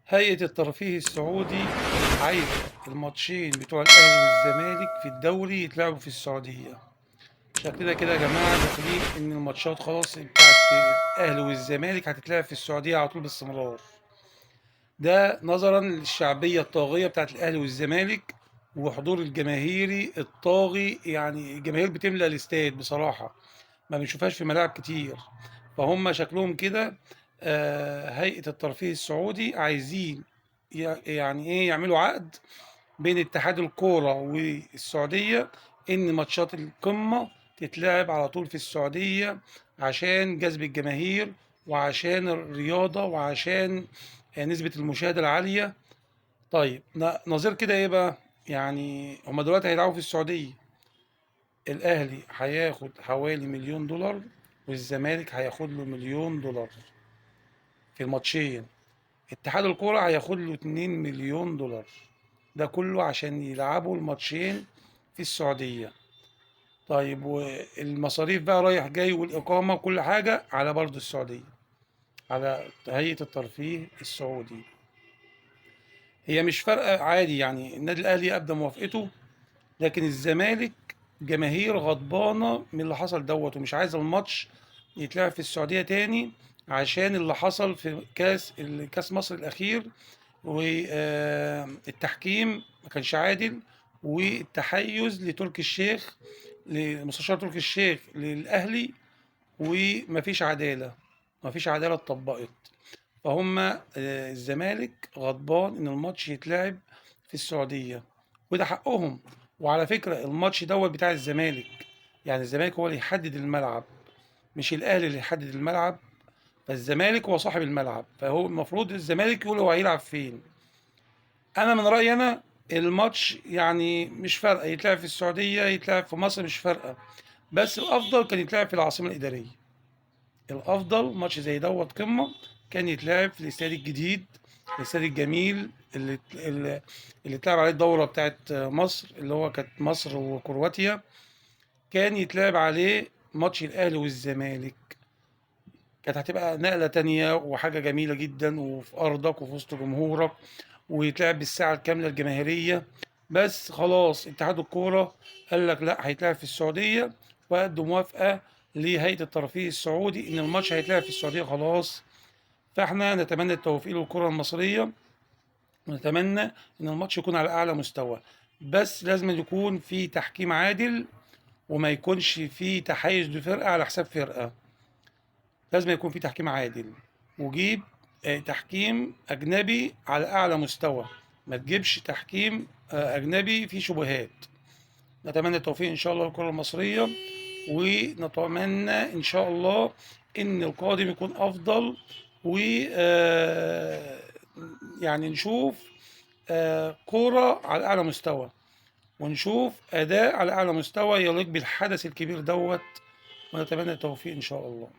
هيئة الترفيه السعودي عايزة الماتشين بتوع الأهلي والزمالك في الدوري يتلعبوا في السعودية. شكلنا كده يا جماعة داخلين إن الماتشات خلاص بتاعت الأهلي والزمالك هتتلعب في السعودية على طول باستمرار. ده نظرا للشعبية الطاغية بتاعت الأهلي والزمالك وحضور الجماهيري الطاغي، يعني الجماهير بتملى الاستاد بصراحة، ما بنشوفهاش في ملاعب كتير. فهم شكلهم كده هيئة الترفيه السعودي عايزين يعني ايه يعملوا عقد بين اتحاد الكورة والسعودية إن ماتشات القمة تتلعب على طول في السعودية عشان جذب الجماهير وعشان الرياضة وعشان نسبة المشاهدة العالية. طيب نظير كده ايه بقى؟ يعني هما دلوقتي هيلعبوا في السعودية، الأهلي هياخد حوالي $1,000,000 والزمالك هياخد له $1,000,000 في الماتشين. اتحاد الكورة هياخد له $2,000,000، ده كله عشان يلعبوا الماتشين في السعودية. طيب والمصاريف بقى رايح جاي والإقامة وكل حاجة على برضه السعودية، على هيئة الترفيه السعودي. هي مش فارقة عادي، يعني النادي الأهلي أبدى موافقته، لكن الزمالك جماهير غضبانة من اللي حصل دوت ومش عايز الماتش يتلعب في السعودية تاني عشان اللي حصل في كاس مصر الأخير، والتحكيم ما كانش عادل، والتحيز لتركي الشيخ، لمستشار تركي الشيخ للأهلي، ومفيش عدالة، مفيش عدالة اتطبقت. فهم الزمالك غضبان إن الماتش يتلعب في السعودية، وده حقهم. وعلى فكرة الماتش دوت بتاع الزمالك، يعني الزمالك هو اللي يحدد الملعب، مش الأهلي اللي يحدد الملعب. فالزمالك هو صاحب الملعب، فهو المفروض الزمالك يقول هو هيلعب فين. أنا من رأيي أنا الماتش يعني مش فارقة، يتلعب في السعودية يتلعب في مصر مش فارقة، بس الأفضل كان يتلعب في العاصمة الإدارية. الأفضل ماتش زي دوت قمة كان يتلعب في الاستاد الجديد، الاستاد الجميل اللي اتلعب عليه الدورة بتاعت مصر، اللي هو كانت مصر وكرواتيا، كان يتلعب عليه ماتش الأهلي والزمالك. كانت هتبقى نقلة تانية وحاجة جميلة جدا، وفي أرضك وفي وسط جمهورك، ويتلعب بالساعة الكاملة الجماهيرية. بس خلاص اتحاد الكورة قال لك لا، هيتلعب في السعودية، وقدم موافقة لهيئة الترفيه السعودي إن الماتش هيتلعب في السعودية خلاص. فاحنا نتمنى التوفيق للكرة المصرية، ونتمنى إن الماتش يكون على أعلى مستوى، بس لازم يكون في تحكيم عادل وما يكونش في تحيز لفرقة على حساب فرقة. لازم يكون في تحكيم عادل، وجيب تحكيم أجنبي على أعلى مستوى، ما تجيبش تحكيم أجنبي فيه شبهات. نتمنى التوفيق إن شاء الله للكرة المصرية، ونتمنى إن شاء الله إن القادم يكون أفضل، و نشوف كورة على أعلى مستوى، ونشوف أداء على أعلى مستوى يليق بالحدث الكبير دوت، ونتمنى التوفيق إن شاء الله.